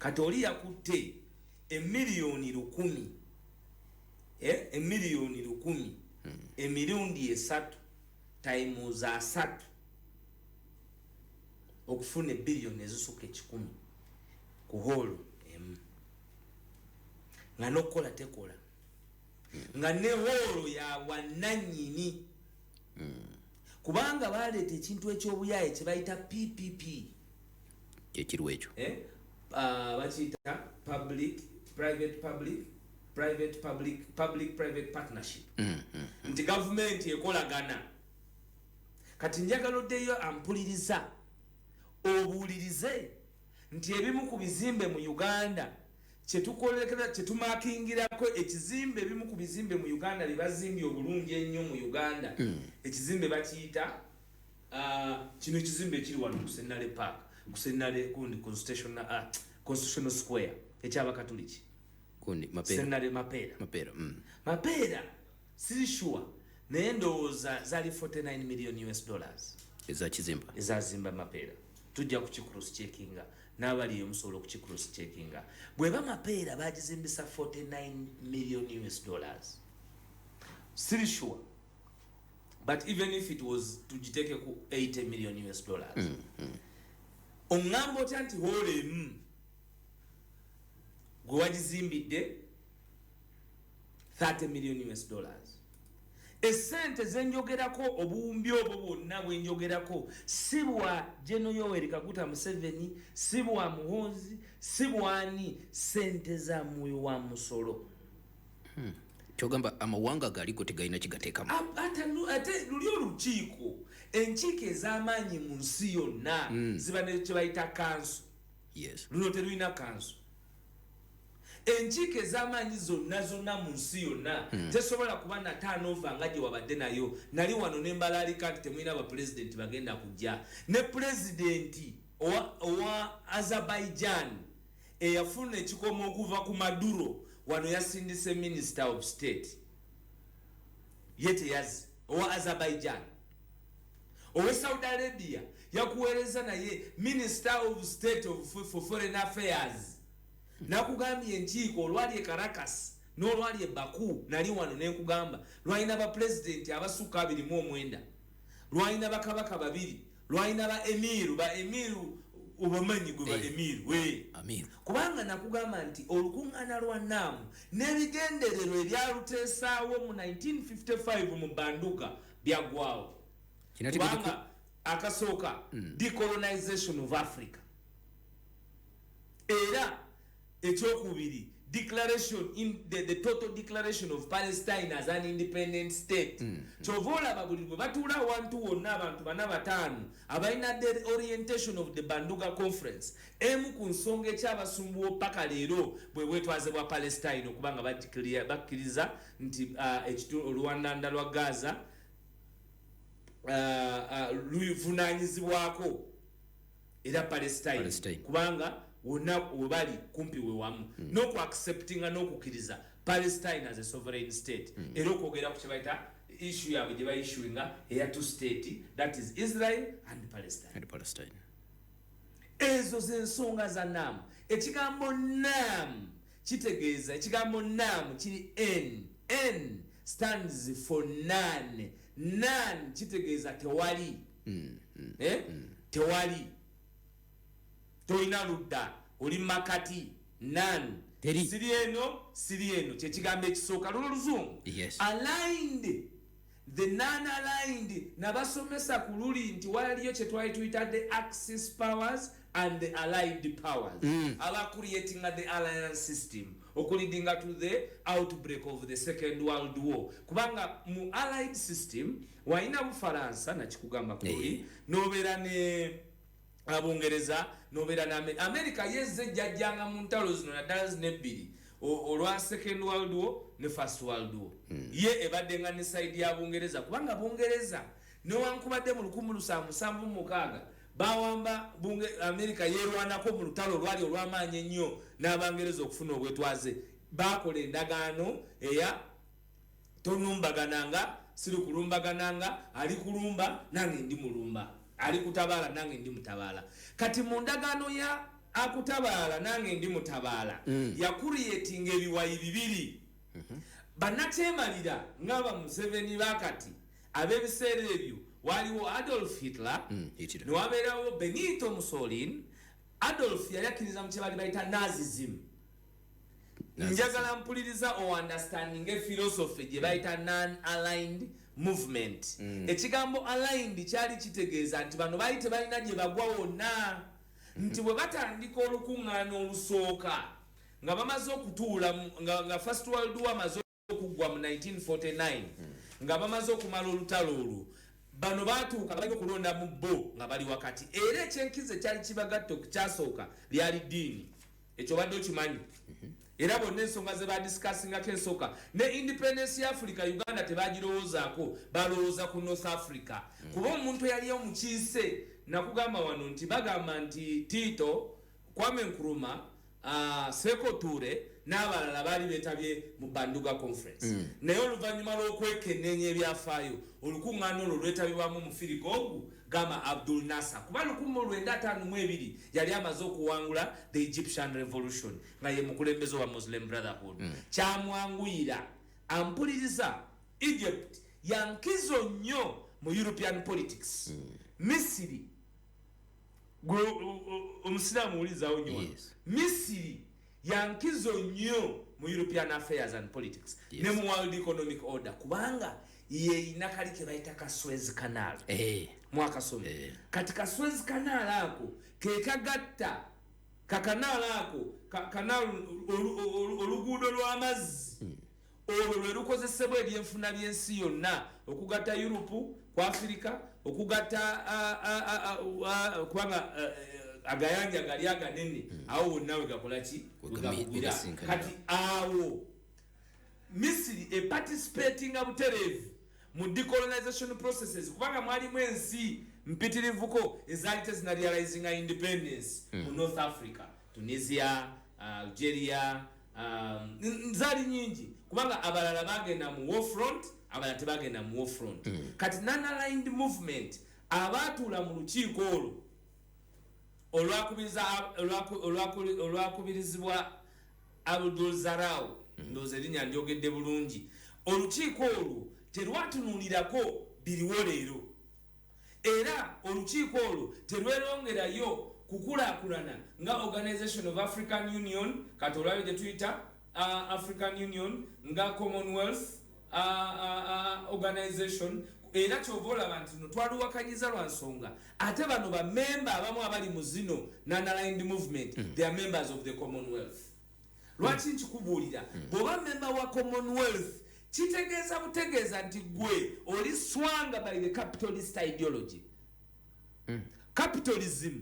Kati oli yakutte 1,000,000, 1,000,000 emirundi 3 times 30 okufuna ebiliyoni ezisukka 100 ku hall emu, nga nokukola tekola, nga ne hall ya bwannannyini, kubanga baleeta ekintu ekyobuyaye kye bayita PPP. Kyekiriwo ekyo? Bakiyita public private public private public public private partnership, nti gavumenti ekolagana. Kati njagala oddeyo ampuliriza obuulirize nti ebimu ku bizimbe mu Uganda kyetukolekera, kyetumakingirako ekizimbe, ebimu ku bizimbe mu Uganda byebazimbye obulungi ennyo mu Uganda, ekizimbe bakiyita kino ekizimbe ekiri wano ku Centenary Park, ku Centenary gundi, Constitutional Square, ekyabakatuliki. Gundi Mapeera. Centenary Mapeera. Mapeera. Mapeera siri sure, naye ndowooza zali 49 million US dollars. Ezakizimba? Ezazimba Mapeera. Tujja kukicross checkinga, n'abali musobola okukicross checkinga. Bweba Mapeera bagizimbisa 49 million US dollars, siri sure, but even if it was, tugiteeke ku 80 million US dollars, oŋŋamba otya nti hall emu gwe wagizimbidde 30 million US dollars? Esente zenjogerako, obuwumbi obwo bwonna bwenjogerako, si bwa General Yoweri Kaguta Museveni, si bwa Muhoozi, si bwani, sente za muwi wa musolo. Kyogamba amawanga galiko tegalina kigateekamu? Ate luli olukiiko, enkiiko ez'amaanyi mu nsi yonna ziba ne kyebayita council. Luno terulina council. Enkiiko ez'amaanyi zonna zonna mu nsi yonna tesobola kuba na turnover nga gye wabadde nayo. Nali wano ne mbalalika nti temulina bapulezidenti bagenda kujja, ne pulezidenti owa Azerbaijan eyafuna ekikomo okuva ku Maduro wano yasindise minister of state, ye teyazi. Owa Azerbaijan, owe Saudi Arabia yakuweereza naye minister of state for foreign affairs. Nakugambye enkiiko olwali e Caracas n'olwali e Baku, nali wano nenkugamba lwalina bapulezidenti abasukka 29, lwalina bakabaka babiri, lwalina ba emiru, ba emiru obamanyi gwe, ba emiru we. Amiru. Kubanga nakugamba nti olukuŋŋaana lwa NAM n'ebigendererwa ebyaluteesaawo mu 1955 mu Banduga byaggwawo. Kinategedde. Kubanga akasooka, decolonization of Africa, era ekyokubiri, declaration in the total declaration of Palestine as an independent state. Kyova olaba buli lwe batuula awantu wonna abantu bana bataano abalina the orientation of the Banduga Conference, emu ku nsonga ekyabasumbuwo paka leero bwe bwetwaze bwa Palestine, okubanga bakkiriza nti oluwandanda lwa Gaza luvunanyizibwako era Palestine, Palestine. Kubanga wonna webali kumpi wewamu, n'okuacceptinga n'okukkiriza Palestine as a sovereign state, era okwogera ku kyebayita issue yaabwe gye baissuinga eya two state, that is Israel and Palestine. And Palestine. Ezo zensonga za NAM. Ekigambo NAM kitegeeza, ekigambo NAM kiri N, N stands for none. None kitegeeza tewali, eh? Tewali, tolina ludda, oli makati, none. Teri. Siri eno, siri eno, kyekigambo ekisooka lulo luzungu. Aligned, the non aligned. Nabasomesa ku luli nti waliyo kye twali tuyita the Axis powers and the Allied powers, aba creatinga the alliance system okuleadinga to the outbreak of the Second World War, kubanga mu allied system walina Bufalansa, nakikugamba kuli, nobeera ne Abungereza, nobeera ne America yezze ejjajjanga mu ntalo zino, naddala zino ebbiri, olwa Second World War ne First World War. Ye ebadde nga ne side ya Bungereza, kubanga Bungereza newankubadde mu 1776 bawamba America, yerwanako mu lutalo olwali olw'amaanyi ennyo n'Abangereza okufuna obwetwaze. Bakola endagaano eya tonumbagananga, siri kulumbagananga, ali kulumba nange ndi mulumba, ali kutabaala nange ndi mutabaala. Kati mu ndagaano ya Akutabaala nange ndi mutabaala. Yacreatinga ebiwayi bibiri. Bannakyemalira ng'aba Museveni bakati ab'ebiseera ebyo, waliwo Adolf Hitler, Hitler. Newabeerawo Benito Mussolini. Adolf yali akkiriza mu kye bali bayita Nazism. Njagala mpuliriza ounderstanding ephilosophy gye bayita Non-Aligned Movement. Ekigambo aligned kyali kitegeeza nti bano baali tebalina gye bagwa wonna, nti bwe batandika olukuŋŋaana olusooka nga bamaze okutuula nga First World War amaze okuggwa mu 1949, nga bamaze okumala olutalo olwo, bano batuuka balina okulonda mu bo nga bali wakati. Era ekyenkizo ekyali kibagatta kyasooka lyali ddiini. Ekyo badde okimanyi? Era bonna ensonga ze badiscussingako ensooka ne independence ya Africa, Uganda tebagirowoozaako, balowooza ku North Africa. Kuba omuntu eyali omukiise, nakugamba wano nti bagamba nti Tito, Kwame Nkrumah, Sekou Toure n'abalala baali beetabye mu Bandunga Conference. Naye oluvannyuma lw'okwekenneenya ebyafaayo, olukuŋŋaana olwo lwetabibwamu mufirika ogu gamba Abdul Nasser, kuba 1952 yali amaze okuwangula the Egyptian Revolution nga ye mukulembeze wa Muslim Brotherhood. Kyamwanguyira. Ampuliriza, Egypt yankizo nnyo mu European politics. Misiri, gwe omusiraamu wulizawo nnyo wano. Misiri yankizo nnyo mu European affairs and politics ne mu world economic order, kubanga yeyina kali ke bayita ka Suez Canal. Mwakasoma? Eh. Kati ka Suez Canal ako kekagatta kakanal ako canal oluguudo lw'amazzi olwo lwe lukozesebwa ebyenfuna by'ensi yonna okugatta Europe ku Africa, okugatta kubanga agayanja gali aganene awo wonna we gakola ki? Wegakubira. Wegasinkanira. Kati awo Misiri eparticipatinga butereevu mu decolonization processes, kubanga mwalimu ensi mpitirivuko ezaali tezinarealizinga independence mu North Africa: Tunisia, Algeria, zaali nyingi, kubanga abalala bagenda mu war front, abalala tebagenda mu war front. Kati Non-Aligned Movement abaatuula mu lukiiko olwo olwakubirizibwa Abdul Zarau, ndowooza erinnya ndyogedde bulungi, olukiiko olwo terwatunuulirako biriwo leero, era olukiiko olwo terwerongerayo kukulaakulana nga Organization of African Union, kati olwabyo gye tuyita African Union, nga Commonwealth Organization. Era kyova olaba nti no twaluwakanyiza lwa nsonga ate bano bamemba abamu abali mu zino Non-Aligned Movement, they are members of the Commonwealth. Lwaki nkikubuulira? Bw'oba memba wa Commonwealth, kitegeeza butegeeza nti gwe oli swanga by the capitalist ideology. Capitalism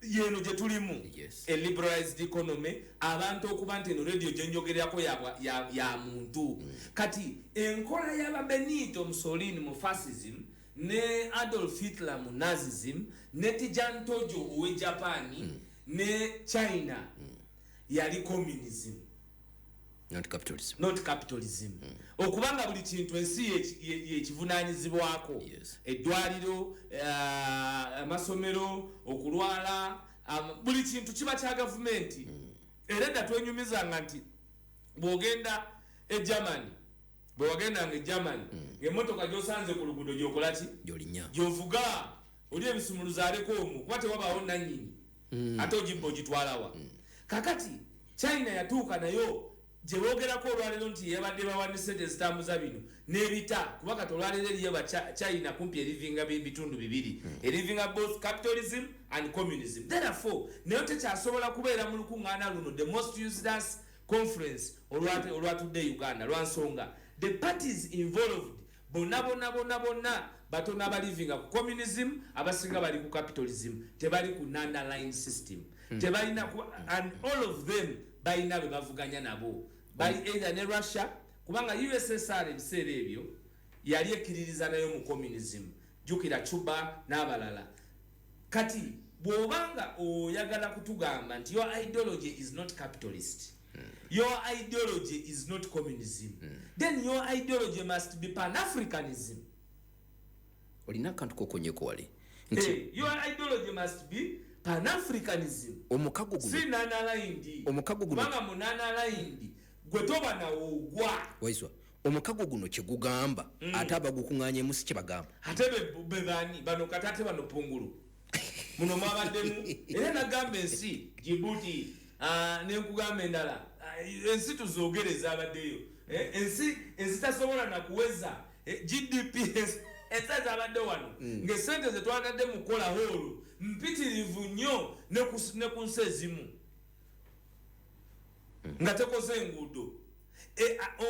yeno gye tulimu, a liberalized economy, abantu okuba nti eno radio gyenjogererako ya muntu. Kati enkola y'aba Benito Mussolini mu fascism, ne Adolf Hitler mu Nazism, ne Tijan Tojo owe Japan, ne China, yali communism. Not capitalism. Not capitalism. Okubanga buli kintu ensi yekivunanyizibwako, eddwaliro, amasomero, okulwala, buli kintu kiba kya gavumenti. Era edda twenyumizanga nti bw'ogenda e Germany, bwe wagendanga e Germany, ng'emmotoka gy'osanze ku luguudo gyokolaki? Gyolinya. Gyovuga. Oli ebisumuluzo aleko omwo, kuba tewabaawo nannyini, ate ogibba ogitwalawa? Kakati China yatuuka nayo gye boogerako olwaleero nti yabadde bawa ne sente ezitambuza bino n'ebita, kuba kati olwaleero eriyo ba China kumpi erivinga bitundu bibiri, erivinga both capitalism and communism. Therefore nayo tekyasobola kubeera mu lukuŋŋaana luno, the most useless conference olwatudde e Uganda, lwansonga the parties involved bonna bonna bonna bonna batono abalivinga ku communism, abasinga bali ku capitalism, tebali ku Non-Aligned system. Tebalina and all of them balina be bavuganya nabo, bali either ne Russia, kubanga USSR ebiseera ebyo yali ekkiririza nayo mu communism, jjukira Cuba n'abalala. Kati bw'obanga oyagala kutugamba nti your ideology is not capitalist, your ideology is not communism, then your ideology must be Pan-Africanism. Olina akantu kokonyeko wali nti Hey, your ideology must be Pan-Africanism Omukago guno si non-aligned. Omukago guno Kubanga mu non-aligned gwe toba nawoogwa. Waiswa, omukago guno kyegugamba, ate abagukuŋŋaanyemu si kyebagamba. Ate be baani bano? Kati ate bano pungulu muno mwabaddemu, era nagamba ensi Jibuti, nenkugamba endala, ensi tuzoogere ezabaddeyo. Ensi ezitasobola nakuweza GDP, ensi ezabadde wano, ngaesente zetwatadde mu kukola hoolo mpitirivu nnyo ne ku nsi ezimu nga tekoze enguudo.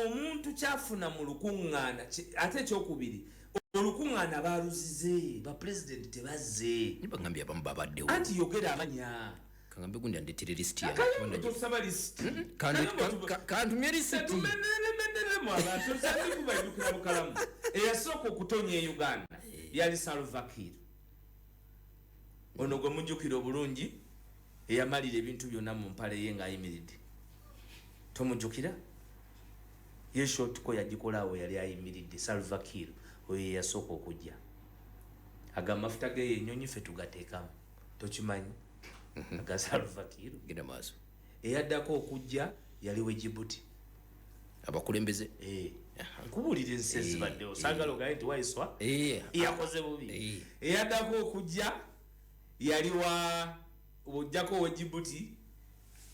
Omuntu kyafuna mu lukuŋŋaana, ate ekyokubiri, olukuŋŋaana baluzize, bapulezidenti tebazze. Nibagambye abamu babaddewo. Anti yogera amanya. Kagambe gundi andeetere lisiti. Akayambo tosaba lisiti. Kantumye lisiti. Tetumeneremeneremu abantu sandikubajjukira bukalamu. Eyasooka okutonya e Uganda yali Salva Kiir, ono gwe mujjukira obulungi, eyamalira ebintu byonna mu mpale ye ng'ayimiridde. Tomujjukira? Ye shortcut yagikola awo yali ayimiridde. Salva Kiir oyo yeyasooka okujja. Aga amafuta geeyo ennyonyi ffe tugateekamu, tokimanyi? Aga Salva Kiir. Genda maaso. Eyaddako okujja yali we Jibuti. Abakulembeze. Nkubuulira ensi ezibaddewo, saagala ogaye nti Waiswa yakoze bubi. Eyaddako okujja yali wa, ojjako owe Jibuti,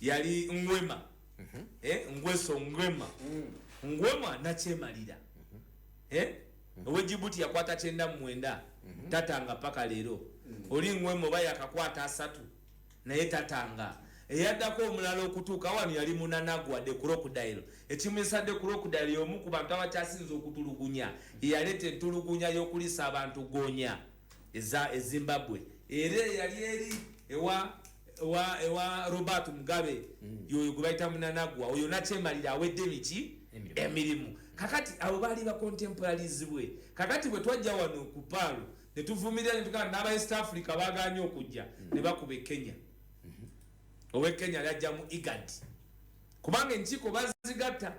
yali Ngwema. Ngweso Ngwema. Ngwema nakyemalira. Owe Jibuti yakwata 99, tatanga paka leero. Oli Ngwema oba yakakwata 30, naye tatanga. Eyaddako omulala okutuuka wano yali Mnangagwa, the crocodile. Ekimwisa the crocodile, y'omu ku bantu abakyasinza okutulugunya, yeyaleeta entulugunya y'okulisa abantu gonya eza eZimbabwe. Era eyali eri ewa Robert Mugabe, yoyo gwe bayita Mnangagwa. Oyo nakyemalira awedde miki? Emirimu. Emirimu. Kakati abo baali ba contemporaries bwe. Kakati bwe twajja wano ku paalo ne tuvumirira ne tugamba n'aba East Africa baganye okujja, ne bakuba e Kenya. Owe Kenya yajja mu IGAD, kubanga enkiiko bazigatta.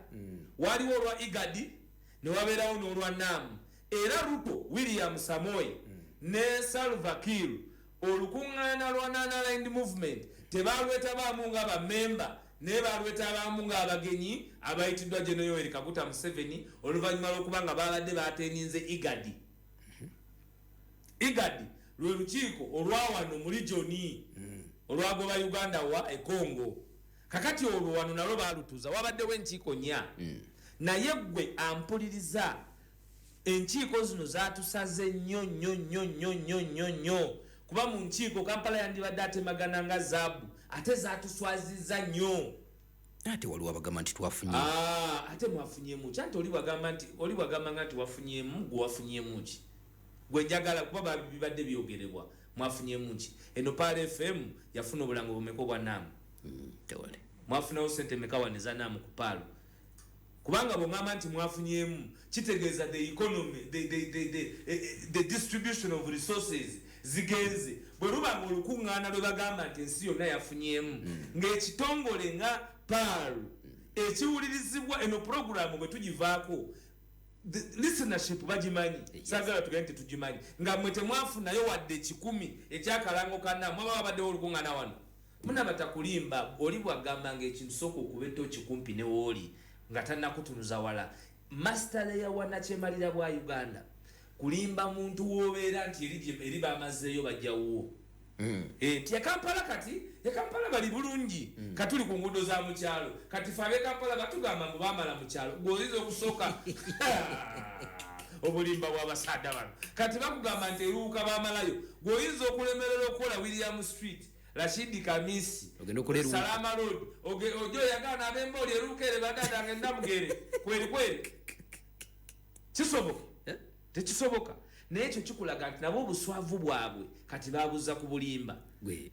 Waliwo olwa IGAD ne wabeerawo n'olwa NAM. Era Ruto William Samoei ne Salva Kiir, olukuŋŋaana lwa Non-Aligned Movement tebalwetabaamu nga bamemba, naye balwetabaamu ng'abagenyi abayitiddwa General Yoweri Kaguta Museveni, oluvannyuma lw'okuba nga babadde bateninze IGAD. IGAD lwe lukiiko olwawano mu region olwagoba Uganda wa eCongo. Kakati olwo wano nalwo balutuuza, wabaddewo enkiiko nnya. Naye gwe ampuliriza, enkiiko zino zatusaze nnyo nnyo nnyo nnyo nnyo nnyo nnyo, kuba mu nkiiko Kampala yandibadde atemagana nga zaabu, ate zatuswaziza nnyo. Ate waliwo abagamba nti twafunye. Ah, ate mwafunyemu ki? Anti oli bwagamba nga nti wafunyemu, gwe wafunyemu ki? Gwe njagala kuba bibadde byogerebwa, mwafunyemu ki? Eno Pearl FM yafuna obulango bumeka obwa NAM? Tewali. Mwafunawo sente meka wano eza NAM ku Pearl? Kubanga bwongamba nti mwafunyemu, kitegeeza the economy, the distribution of resources zigenze. Bwe luba nga olukuŋŋaana lwe bagamba nti ensi yonna yafunyemu, ng'ekitongole nga Pearl ekiwulirizibwa, eno puroguramu bwe tugivaako, the listenership bagimanyi. Saagala tugende tetugimanyi, nga mwe temwafunayo wadde 100 ekyakalango kana. Mwaba wabaddewo olukuŋŋaana wano, munaba takulimba. Oli bwagamba nga ekintu, sooka okuba ettooki kumpi ne wooli nga tannakutunuza wala. Master wa nakyemalira bwa Uganda kulimba muntu w'obeera nti eri bamazeeyo bajjawuwo. Nti ekampala, kati ekampala bali bulungi, katuli ku nguudo za mukyalo. Kati fe abekampala batugamba mbu bamala mukyalo. Gweoyinza okusooka obulimba bw'abasaadda bano. Kati bakugamba nti eruuka bamalayo, gweoyinza okulemerera okukola William Street, Rashidi Kamisi. Ogenda okola Eruuka. Salama Road. Ojo oyagana ab'embooli eruuka ere badadange namugere kweri kweri. Kisoboka? Eh? Tekisoboka. Naye ekyo kikulaga nti nabo obuswavu bwabwe kati babuza ku bulimba.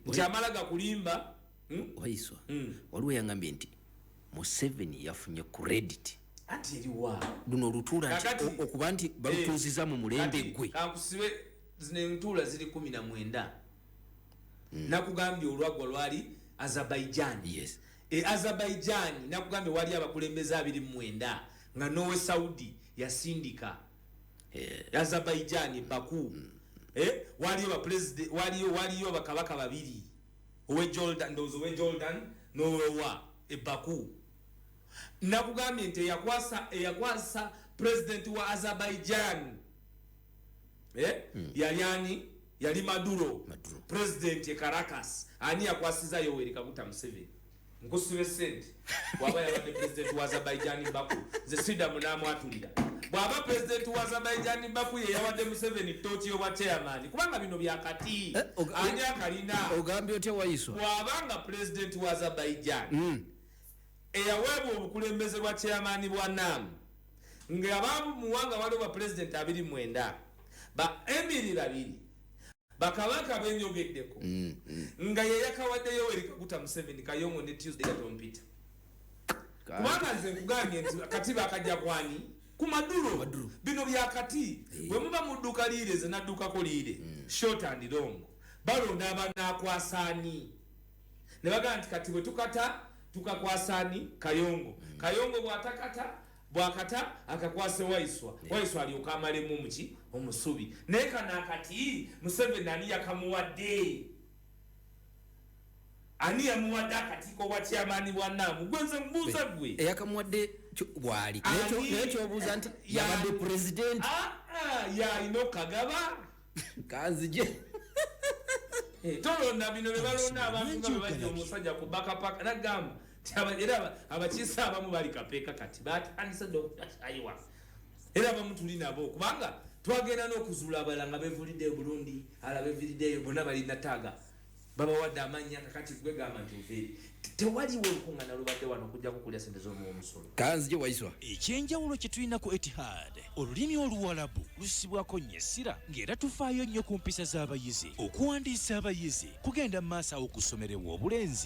Nti amala gakulimba, Waiswa, waliwo yangambye nti Museveni yafunye credit. Anti eriwa? Luno olutuula nti okuba nti balutuuziza mu mulembe Kati, gwe. Kankusibe zino entuula ziri 19. Nakugambye olwaggwa lwali Azerbaijan. E Azerbaijan nakugambye wali abakulembeze 29, nga nowe Saudi yasindika. Azerbaijan, Baku. Waliyo waliyo bakabaka babiri. Owe Jordan, ndowooza owe Jordan n'owewa ebaku. Nakugambye nti eyakwasa president wa Azerbaijan, eh? Yali ani? Yali Maduro. Maduro. President e Caracas. Ani yakwasiza Yoweri Kaguta Museveni? Nkusibe sente. Bwaba yabadde president wa Azerbaijan Baku, nze sidamu namwatulira. Bwaba president wa Azerbaijan Baku ye yawadde Museveni tooki obwa chairman, kubanga bino byakati. Eh, ani akalina? Ogambye otya, Waiswa? Bwabanga president wa Azerbaijan eyaweebwa obukulembeze bwa chairman bwa NAM, nga bamuwanga, waliwo ba president 29, ba emiri babiri, bakabaka benyogeddeko, nga yeyakawadde Yoweri Kaguta Museveni. Kayongo ne Tuesday yatompita, kubanga nze nkugambye nti kati bakajja kwani? Ku Maduro. Bino byakati. Bwe muba mudduka liire, ze naddukako liire short and long, balonda abanakwasaani ne bagamba nti kati bwe tukata tukakwasaani Kayongo. Kayongo bwatakata, bwakata akakwase Waiswa. Waiswa alyoka amalemu muki omusubi. Naye kano akati Museveni ani yakamuwadde? Ani yamuwadde akatiiko bwa chairman bwa NAM? Gwenze mbuuza gwe. Eyakamuwadde bwali. Ani? Naye kyobuuza nti yabadde president? Ah, ah, yalina okagaba. Kanzije. Eh, tolonda bino bye balonda abantu nga bwe bajja omusajja ku bakapaka. Nagamba nti era abakiise abamu bali kapeeka, kati batandise dde okutayiwa, era abamu tuli nabo kubanga twagenda n'okuzuula abalala nga bevuliddeyo Burundi, ala beviriddeyo, bonna balina taaga, babawadde amannya. Kakati gwe gamba nti oveeri, tewaliwo olukuŋŋaana lubadde wano okujjako kulya sente z'omuwa omusolo. Kanzije, Waiswa. Ekyenjawulo kye tulina ku Etihad, olulimi Oluwalabu lussibwako nnyo essira, ng'era tufaayo nnyo ku mpisa z'abayizi. Okuwandiisa abayizi kugenda mu maaso awo ku ssomero Obulenzi.